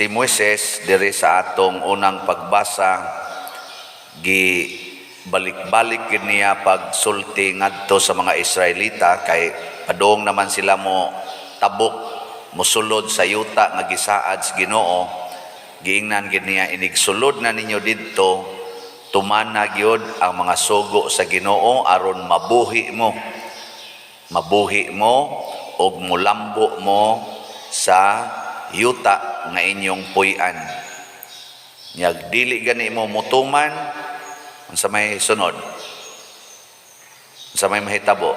Si Moises diri sa atong unang pagbasa, gi balik-balik gid niya pagsulti ngadto sa mga Israelita kay padung naman sila mo tabok, mosulod sa yuta nga gisaad sa Ginoo. Giingnan gid niya, "Inig sulod na ninyo didto, tumana gyud ang mga sugo sa Ginoo aron mabuhi mo, mabuhi mo ug mulambo mo sa yuta nga inyong puy-an. Nyag dili gani mo mutuman, unsa may sunod? Unsa may mahitabo?"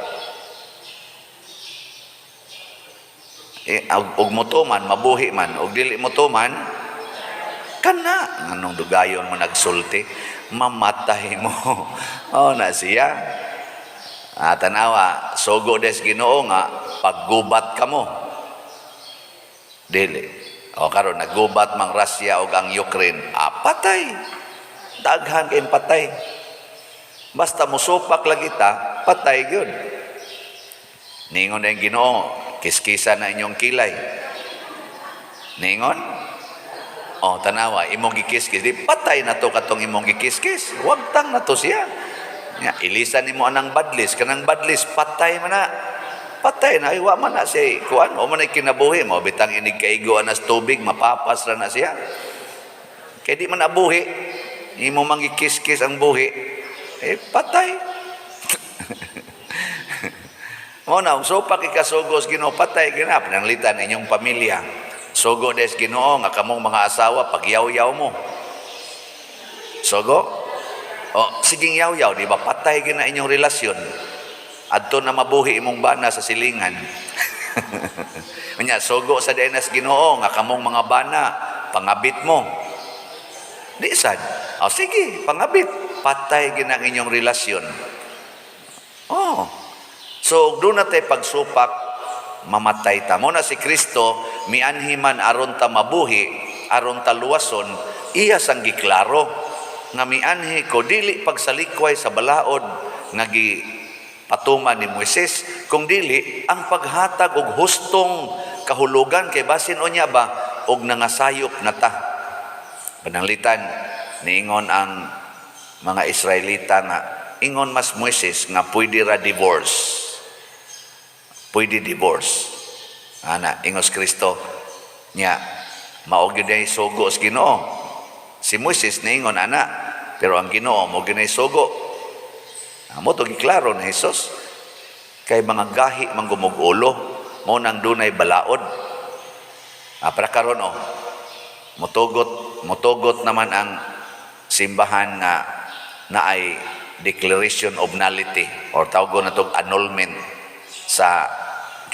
Eh, og mutuman, mabuhi man. Og dili mutuman, kana nganong dugayon mo nagsulti, mamatay mo. Oh, na siya. Ah, tanawa, sugo des Ginoo nga paggubat kamo. Dili. O karon naggubat mang Russia og ang Ukraine, ah, patay. Daghan kay patay. Basta musupak lagi ta, patay gyud. Ningon na yung Ginoo, "Kiskisa na inyong kilay." Ningon? Oh, tanawa, imong gikiskis. Di patay na to katong imong gikiskis. Wagtang na to siya. Ya, ilisan nimo anang badlis, kanang badlis patay man na. Patay na, ay, wa man na siya kuan, o man ay kinabuhi mo bitang inig kaigo anas tubig, mapapas ra na siya. Kay di man nabuhi, imo mang gikiskis ang buhi, eh patay. Mo na, kung supak ikasugos Ginoo, patay ginap pananglitan inyong pamilya. Sugo des Ginoo nga kamong mga asawa pagyaw-yaw mo. Sugo? O, siging yaw-yaw, di ba patay gina inyong relasyon? Adto na mabuhi imong bana sa silingan. Unya, sugo sa dinas Ginoo nga kamong mga bana pangabit mo. Di sad. O sige, pangabit. Patay gina ang inyong relasyon. Oh. So, doon na tayo pagsupak, mamatay ta. Mo na si Kristo, mianhi man aron ta mabuhi, aron ta luwason, iya sang giklaro nga mianhi ko dili pagsalikway sa balaod nga gipatuman ni Moises, kung dili ang paghatag og hustong kahulugan kay basin unya ba og nangasayop na ta. Pananglitan, niingon ang mga Israelita nga ingon mas Moises nga pwede ra divorce. Pwede divorce. Ana, ingos Kristo nya, mao gyud ay sugo sa Ginoo. Si Moises niingon ana, pero ang Ginoo mo gyud ay sugo. Amo to giklaro ni Jesus. Kay mga gahi man gumug-ulo, mo nang dunay balaod. Ah, para karon oh, mutugot mutugot naman ang simbahan nga naay declaration of nullity or tawag na tog annulment sa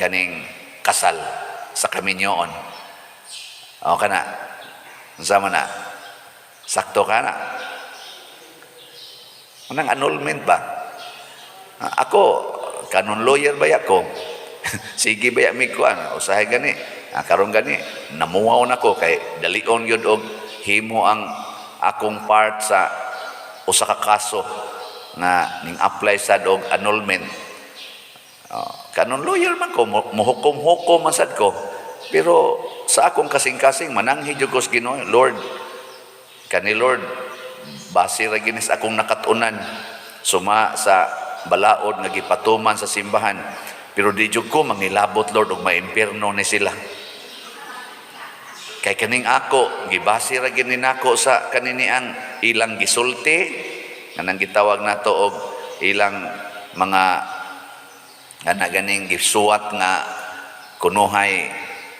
kaning kasal sa kaminyoon. O kana. Unsa man na? Sakto ka na. Anong annulment ba? Ah, ako, canon lawyer ba ako? Sige ba mi kuan, usahay gani. Ah, karon gani, namuhaw na ko kay dalion gyud og himo ang akong part sa usa ka kaso nga ning apply sad og annulment. Oh, canon lawyer man ko, muhukom-hukom man sad ko. Pero sa akong kasing-kasing mananghi jud ko sa Ginoo, "Lord, kani Lord, base ra ginis akong nakat-unan suma sa balaod nga gipatuman sa simbahan. Pero di jud ko mangilabot, Lord, og maimpierno ni sila. Kay kaning ako, gibase ra gini nako sa kanini ang ilang gisulti, kanang gitawag nato og ilang mga ana ganing gisuwat nga kunuhay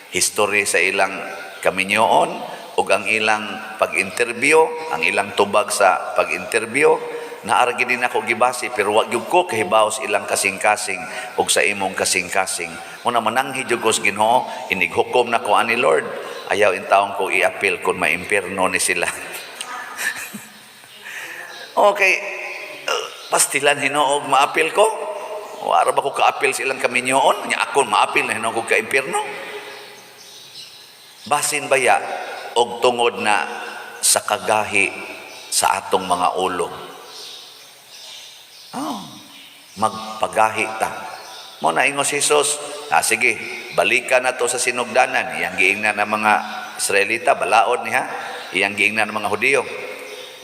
history sa ilang kaminyoon ug ang ilang pag-interview, ang ilang tubag sa pag-interview, naa ra gid nako gibase, pero wa gyud ko kahibaw sa ilang kasing-kasing ug sa imong kasing-kasing. Muna mananghi jud ko sa Ginoo, inighukom nako ani Lord, ayaw intawon ko i-appeal kung maimpierno ni sila." Okay, pastilan hinuog maapil ko. Wara ba ko ka-apil sa ilang kaminyoon? Nya ako maapil na hinuog ko ka-impierno. Basin baya og tungod na sa kagahi sa atong mga ulo. Oh, magpagahi ta. Mo na ingos Jesus, ah, sige, balikan na to sa sinugdanan. Yang giingnan ng mga Israelita, balaod niya, iyang giingnan ng mga Hudiyo.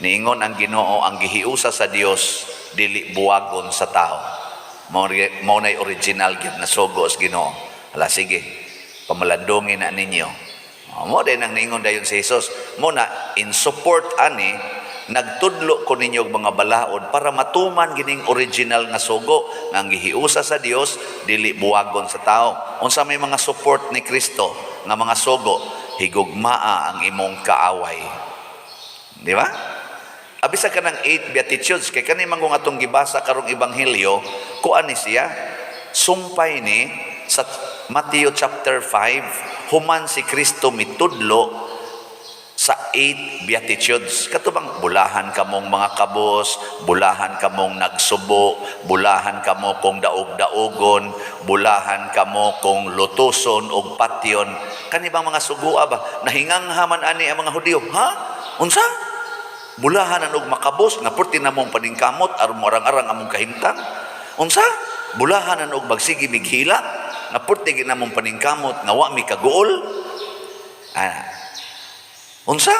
Niingon ang Ginoo, ang gihiusa sa Dios dili buwagon sa tao. Mao na'y original gyud na sugo sa Ginoo. Hala sige, pamalandungin na ninyo. Oh, mao din ang niingon dayon si Jesus. Mao na in support ani, nagtudlo ko ninyo og mga balaod para matuman gining original nga sugo nga ang gihiusa sa Dios dili buwagon sa tao. Unsa may mga support ni Kristo nga mga sugo? Higugmaa ang imong kaaway. Di ba? Abisa ka ng eight Beatitudes, kay kani man kung atong gibasa karong ebanghelyo, kuan ni siya, sumpay ni sa Matthew chapter 5, human si Kristo mitudlo sa eight Beatitudes. Kato bang bulahan kamong mga kabos, bulahan kamong nagsubo, bulahan kamo kung daog-daogon, bulahan kamo kung lutuson og patyon. Kani bang mga sugua ba? Nahingangha man ani ang mga Hudiyo. Ha? Unsa? Bulahan og makabos nga purti namong paningkamot aron moarang-arang among kahimtang. Unsa? Bulahan og magsige mighila nga purti gid namong paningkamot nga wa mi kaguol. Ah. Unsa?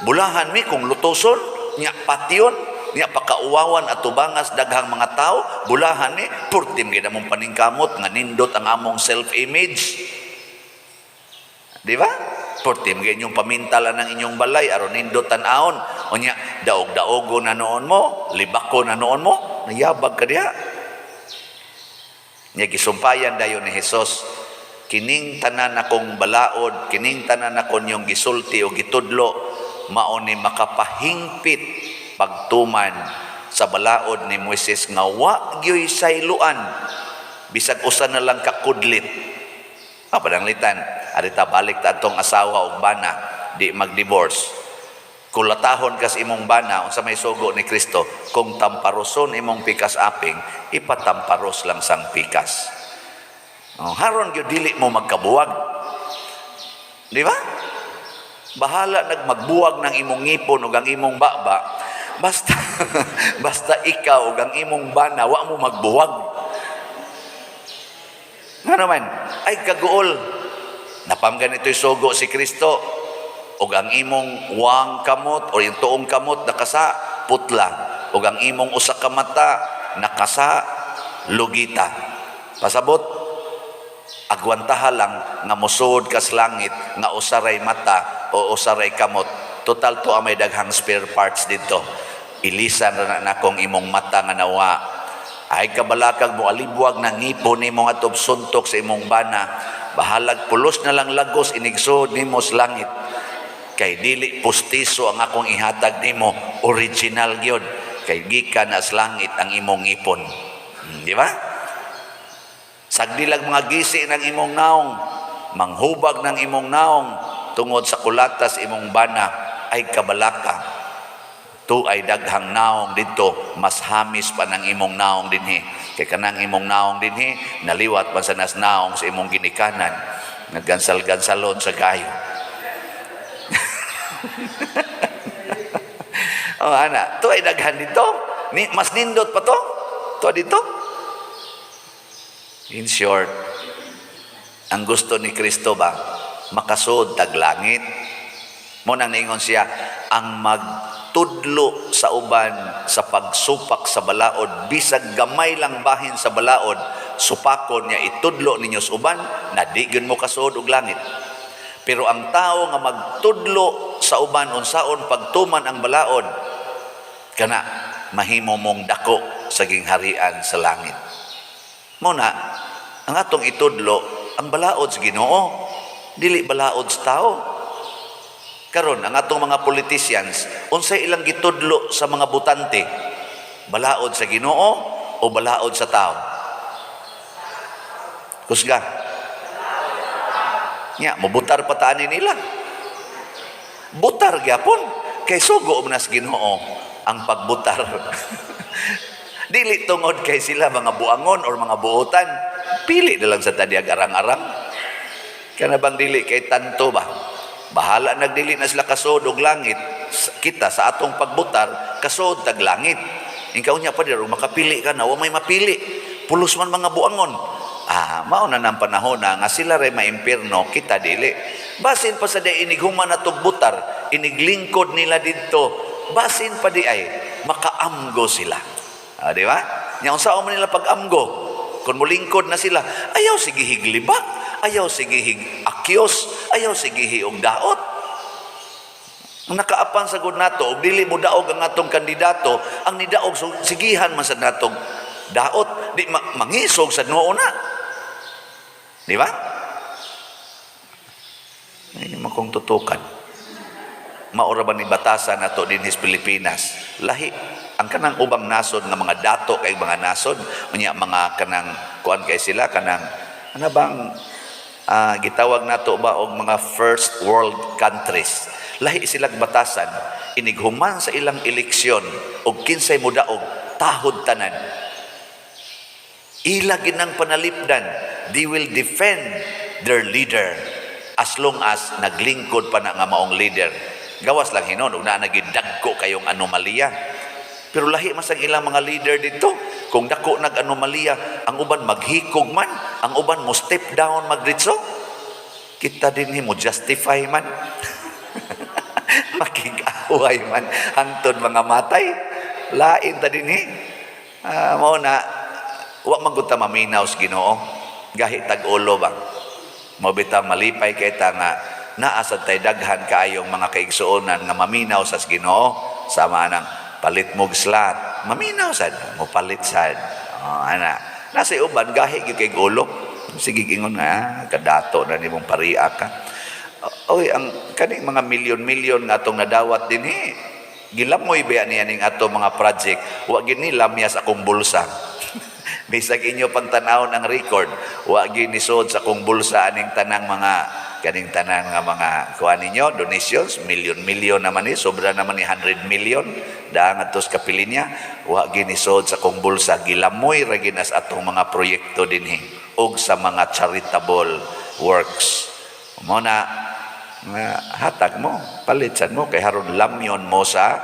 Bulahan mi kung lutoson, nya patyon, nya pakauwawan at tubangas daghang mga tao, bulahan mi purti gid among paningkamot nga nindot ang among self-image. Di ba? Purti mga inyong pamintalan ng inyong balay aron nindot tan-awon. Unya, daog-daogo na noon mo, libako na noon mo, nayabag ka diha. Nya gisumpayan dayon ni Jesus, kining tanan akong balaod, kining tanan ako niyong gisulti o gitudlo, mao ni makapahingpit pagtuman sa balaod ni Moises nga wa gyoy sayloan bisag usa na lang kakudlit. Ah, pananglitan, arita balik ta atong asawa og bana, di mag-divorce. Kulatahon kas imong bana, unsa may sugo ni Kristo, kung tamparoson imong pikas aping, ipatamparos lang sang pikas. Oh, haron gyud dili mo magkabuwag. Di ba? Bahala nagmagbuwag ng imong ngipon ug ang imong baba. Basta basta ikaw ug ang imong bana wa mo magbuwag. Nga naman, ay kaguol. Napam ganito'y sugo si Kristo. Ug ang imong wang kamot o yung tuong kamot nakasa putla. Ug ang imong usa ka mata nakasa lugita. Pasabot, agwantaha lang nga mosud kas langit nga usaray mata o usaray kamot. Total to may daghang spare parts dito. Ilisan ra na nakong imong mata nga nawa. Ay kabalakag mo alibwag na ngipon nimo nga suntok sa imong bana. Bahalag pulos na lang lagos inigsud nimo sa langit. Kay dili pustiso ang akong ihatag nimo, original gyud. Kay gikan na sa langit ang imong ngipon. Di ba? Sagdilag mga gisi ng imong naong, manghubag ng imong naong, tungod sa kulatas imong bana, ay kabalaka. Tu ay daghang naong dito, mas hamis pa ng imong naong dinhi. Kay kanang imong naong dinhi, naliwat pa sa nas naong sa imong ginikanan. Naggansal-gansalon sa gayo. Oh, ana, to ay daghan dito. Ni, mas nindot pa to. To dito. In short, ang gusto ni Kristo ba, makasud tag langit. Mao nang niingon siya, ang magtudlo sa uban sa pagsupak sa balaod, bisag gamay lang bahin sa balaod, supakon niya itudlo ninyo sa uban, na di gyud mo kasuod og langit. Pero ang tao nga magtudlo sa uban unsaon pagtuman ang balaod, kana mahimo mong dako sa gingharian sa langit. Mao na ang atong itudlo ang balaod sa Ginoo, dili balaod sa tao. Karon ang atong mga politicians, unsay ilang gitudlo sa mga botante? Balaod sa Ginoo o balaod sa tao? Kusga. Nya, mobutar pa ta ani nila. Butar gyapon kay sugo man sa Ginoo ang pagbutar. Dili tungod kay sila mga buangon or mga buotan. Pili na lang sa tadiag arang-arang. Kana bang dili kay tanto ba? Bahala nagdili na sila kasod og langit. Kita sa atong pagbutar, kasod tag langit. Ikaw niya pa diro makapili ka na, wa may mapili. Pulos man mga buangon. Ah, mao na ng panahon na nga sila ray maimpirno, kita dili. Basin pa sa di inighuman na butar, iniglingkod nila didto, basin pa di ay makaamgo sila. Ah, di ba? Nya unsa man nila pag-amgo? Kung mulingkod na sila, ayaw sige higlibak, ayaw sige hig akyos, ayaw sige hiog daot. Ang nakaapan sa gud nato, og dili mo daog ang atong kandidato, ang nidaog so, sigihan man sa natong daot, di mangisog sa noo na. Di ba? Ay, makong tutukan. Maura ba ni batasan nato dinhi sa Pilipinas? Lahi ang kanang ubang nasod nga mga dato kay mga nasod, unya mga kanang kuan kay sila, kanang ano bang gitawag nato ba og mga first world countries. Lahi silang batasan, inighuman sa ilang eleksyon og kinsay modaog, tahod tanan. Ila ginang panalipdan, they will defend their leader as long as naglingkod pa na nga maong leader. Gawas lang hinon, ug naa nagidagko kayong anomalya. Pero lahi mas ang ilang mga leader dito. Kung dako nag anomalya, ang uban maghikog man, ang uban mo step down magritso. Kita din mo justify man. Makig-away man hangtod mga matay. Lain ta din eh. Ah, mao na wa man gud ta maminaw sa Ginoo. Gahi tag ulo ba. Mao bitaw malipay kay ta nga naa sad tay daghan kaayong mga kaigsuonan nga maminaw sa Ginoo, sama anang palit mo og slot, maminaw sad mo palit sad. Oh, ana. Nasa uban gahi gyud kay ulo. Sige ingon nga kadato na nimong paria ka. Oy, ang kaning mga milyon-milyon nga atong nadawat dinhi. Gilamoy ba niya ning ato mga project? Wa gini lamya sa akong bulsa. Bisag inyo pang tan-awon ang record, wa gini sud sa akong bulsa aning tanang mga kaning tanan nga mga kuan ninyo donations, milyon-milyon naman ni, sobra naman ni 100 million daan ngadto sa kapilinya. Wa gini sud sa akong bulsa, gilamoy ra ginas atong mga proyekto dinhi ug sa mga charitable works. Mo na nga hatag mo, palit sad mo kay haron lamyon mo sa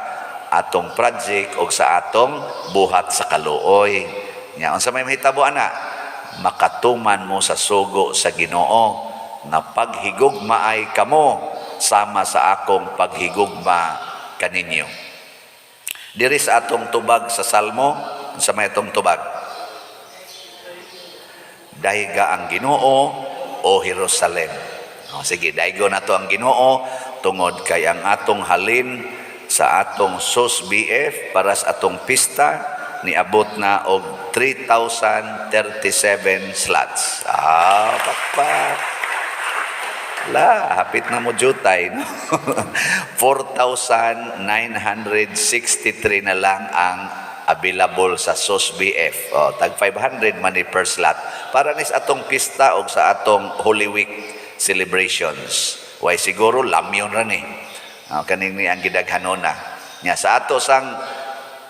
atong project o sa atong buhat sa kaluoy. Nya unsa may mahitabo ana? Makatuman mo sa sugo sa Ginoo nga paghigugma ay kamo sama sa akong paghigugma kaninyo. Diri sa atong tubag sa Salmo, unsa may atong tubag? Dayga ang Ginoo, o Jerusalem. O, sige, daygo na to ang Ginoo tungod kay ang atong halin sa atong SOS BF para sa atong pista niabot na og 3,037 slots. Ah, pakpak. La, hapit na mo jutay, no? 4,963 na lang ang available sa SOS BF. O, tag 500 man ni per slot. Para nis atong pista og sa atong Holy Week celebrations. Way siguro lamyon ra ni. O, kaning ni ang gidaghanona. Nya sa ato sang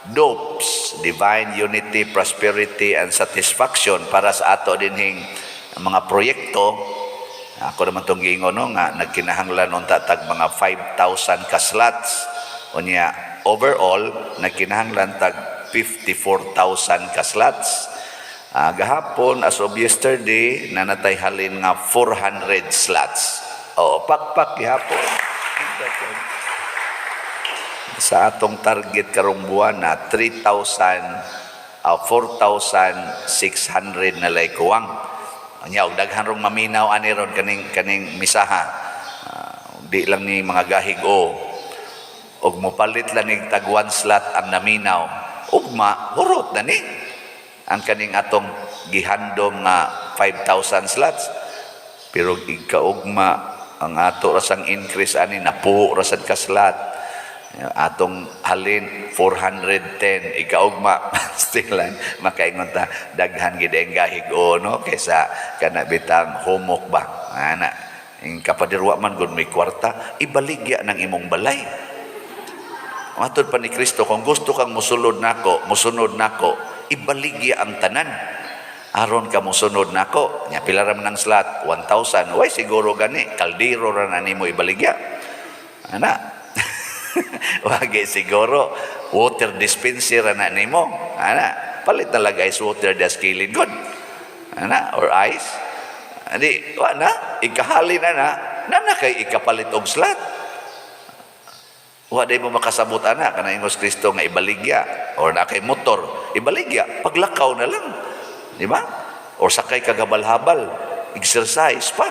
DOPS, Divine Unity, Prosperity and Satisfaction, para sa ato dinhing mga proyekto. Ako naman tong giingon, no, nga nagkinahanglan unta tag mga 5,000 ka slots. Unya overall nagkinahanglan tag 54,000 ka slots. Ah, gahapon, as of yesterday, nanatay halin nga 400 slots. Oo, pakpak gihapon. Sa atong target karong buwan na 3,000, 4,600 na lay kuwang. Anya og daghan rong maminaw ani ron kaning kaning misaha. Ah, di lang ni mga gahig o og mopalit lang nig tag one slot ang naminaw. Ugma hurot na ni ang kaning atong gihandom nga 5,000 slots. Pero ikaugma ang ato rasang increase ani napuo rasad ka slot. Atong halin 410, ikaugma still makaingon ta daghan gid ang gahig o, no, kaysa kana bitang humok ba ana. Ing kapadirwa man gud may kwarta, ibaligya ng imong balay. Matod pa ni Kristo, kung gusto kang musulod nako, musunod nako, ibaligya ang tanan aron ka musunod nako. Nya pila ra man ang slot? 1,000. Way siguro gani kaldero ra na nimo ibaligya ana. Wagi siguro water dispenser na nimo ana, palit talaga ice water das kilid god. Ana, or ice. Adi, wa na, ikahalin na na, na na kay ikapalit og slot. Wa day mo makasabot ana kana ingos Kristo nga ibaligya or na kay motor, ibaligya, paglakaw na lang. Di ba? Or sakay ka habal-habal, exercise pa.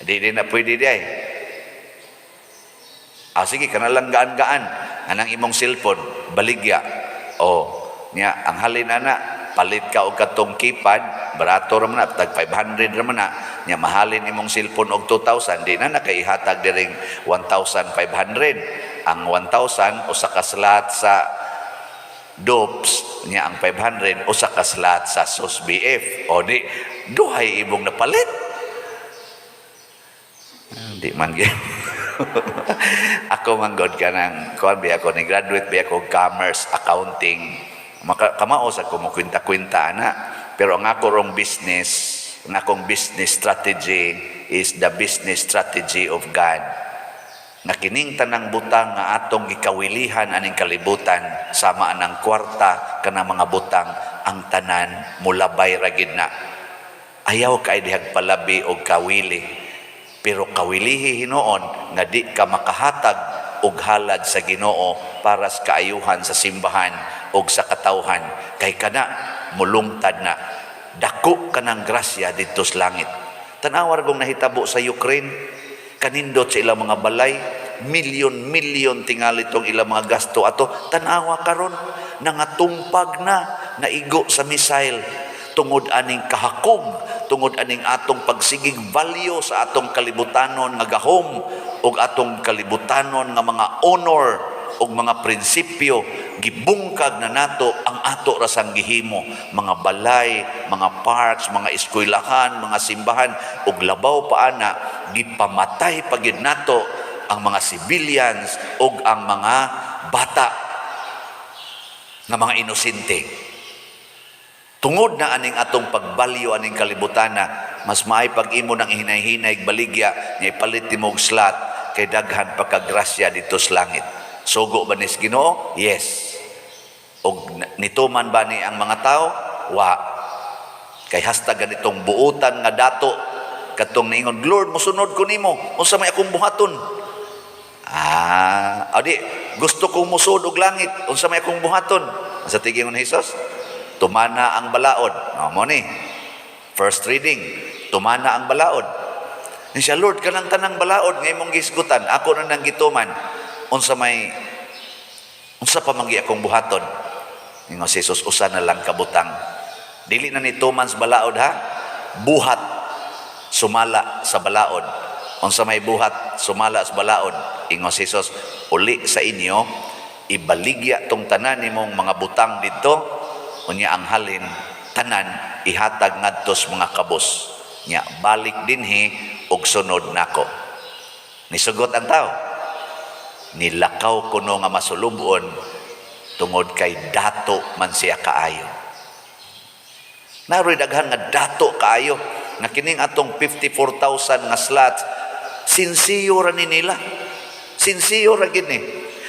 Di di na pwede di ay. Ah, sige, kana lang gaan-gaan. Anang imong cellphone, baligya. O, niya, ang halin ana, palit ka og katong keypad, barato ra man na, tag 500 ra man na. Nya mahalin imong cellphone og 2,000, di na nakaihatag diring 1,500. Ang 1,000 usa ka slot sa Dopes, niya ang 500 usa ka slot sa SOS BF. O di, duhay imong napalit. Ah, di man gyud. Ako man god, kanang kuan bi ako, ni graduate bi ako commerce accounting. Maka, kamao sa ko mo kwenta-kwenta ana. Pero ang ako rong business, ang akong business strategy is the business strategy of God. Nga kining tanang butang nga atong gikawilihan aning kalibutan, sama anang kwarta, kanang mga butang, ang tanan mulabay ra gid na. Ayaw kay dihag palabi og kawili. Pero kawilihi hinuon nga di ka makahatag og halad sa Ginoo para sa kaayuhan sa simbahan og sa katawhan, kay kana mulungtad na. Dako kanang grasya didto sa langit. Tan-awar kung nahitabo sa Ukraine, kanindot sa ilang mga balay, milyon-milyon tingali tong ilang mga gasto ato. Tan-awa karon, nangatumpag na, naigo sa missile tungod aning kahakog, tungod aning atong pagsigig value sa atong kalibutanon nga gahom ug atong kalibutanon nga mga honor ug mga prinsipyo. Gibungkag na nato ang ato rasang gihimo, mga balay, mga parks, mga eskwelahan, mga simbahan, ug labaw pa ana, gipamatay pa gyud nato ang mga civilians ug ang mga bata nga mga inosente. Tungod na aning atong pagbalyo aning kalibutana, mas maay pag imo nang hinay-hinay baligya nga ipalit nimo og slot kay daghan pa ka grasya didto sa langit. Sugo ba nis Ginoo? Yes. Og nituman ba ni ang mga tao? Wa. Kay hasta ganitong buutan nga dato katong niingon, "Lord, mosunod ko nimo. Unsa may akong buhaton?" Ah, adi, gusto kong musud og langit. Unsa may akong buhaton? Sa tiging ni Jesus, tumana ang balaod. Oh, mo ni. First reading, tumana ang balaod. Ni siya, "Lord, kanang tanang balaod nga imong gisgutan, ako na nang gituman. Unsa pa man akong buhaton?" Ingon si Jesus, "Usa na lang kabutang." Dili na ni tuman sa balaod ha. Buhat sumala sa balaod. Unsa may buhat sumala sa balaod? Ingon si Jesus, "Uli sa inyo, ibaligya tong tanan nimong mga butang didto, unya ang halin tanan ihatag ngadto sa mga kabos. Nya balik dinhi ug sunod nako." Nisugot ang tao. Nilakaw kuno nga masulubon tungod kay dato man siya kaayo. Naroy daghan nga dato kaayo nga kining atong 54,000 nga slots, sinsiyo ra ni nila. Sinsiyo ra gid ni.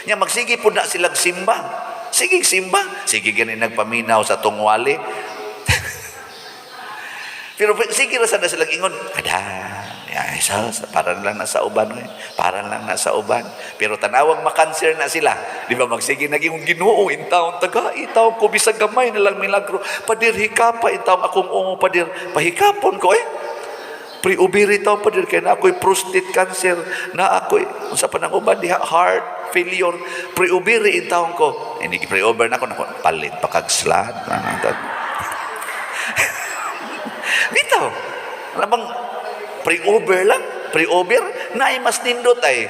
Nya magsige pud na silang simba. Sige simba, sige gani nagpaminaw sa tungwali. Pero sige ra sana silang ingon, ada, ya, isa, para lang nasa uban, eh. Para lang nasa uban. Pero tanawag makanser na sila. Di ba magsige naging Ginoo in taon taga, itaw ko bisag gamay na lang milagro. Padir hikapa in taon akong ungo, padir, pahikapon ko eh. Pre-ubiri taw padir kay na ako'y prostate cancer, na ako'y unsa pa nang uban diha, heart failure. Pre-ubiri in taon ko. Ini pre-over na ako nako palit pa kag slot. Bitaw. Ano bang pre-over lang? Pre-over? Naay mas nindot ay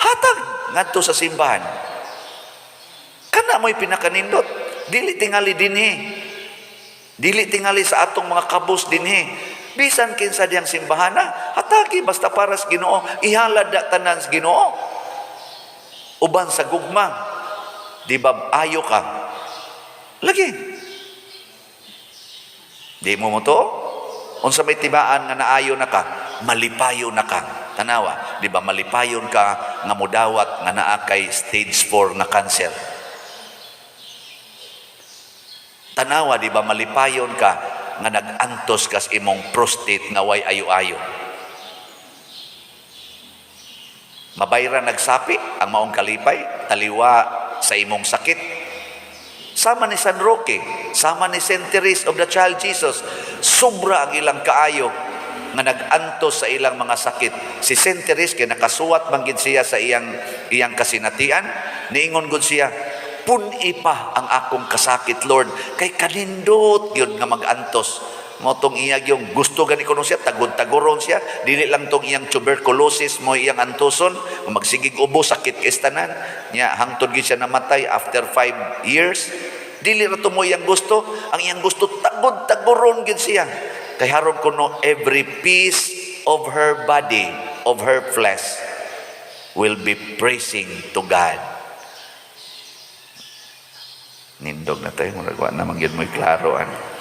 hatag ngadto sa simbahan. Kana mo'y pinakanindot. Dili tingali dinhi. Dili tingali sa atong mga kabus dinhi. Bisan kinsa diyang simbahan na, hatagi basta para sa Ginoo, ihalad na tanan sa Ginoo. Uban sa gugma. Di ba ayo ka? Lagi. Di mo mo to? Unsa may tibaan nga naayo na ka, malipayo na ka. Tanawa, di ba malipayon ka nga mudawat nga naa kay stage 4 nga cancer? Tanawa, di ba malipayon ka nga nag-antos kas imong prostate nga way ayo-ayo. Mabayra nagsapi ang maong kalipay, taliwa sa imong sakit. Sama ni San Roque, sama ni Saint Therese of the Child Jesus, sobra ang ilang kaayo nga nag-antos sa ilang mga sakit. Si Saint Therese kay nakasuwat man gid siya sa iyang iyang kasinatian, niingon gud siya, "Pun-i pa ang akong kasakit, Lord, kay kanindot gyud nga mag-antos." Mao tong iya yung gusto gani kuno siya, tagod-tagoron siya, dili lang tong iyang tuberculosis mo iyang antoson, magsigig ubo, sakit kay tanan. Nya hangtod gid siya namatay after 5 years. Dili ra to mo iyang gusto, ang iyang gusto tagod-tagoron gid siya. Kay haron kuno every piece of her body, of her flesh will be praising to God. Nindog na tayo, murag wa naman gyud mo'y klaro an.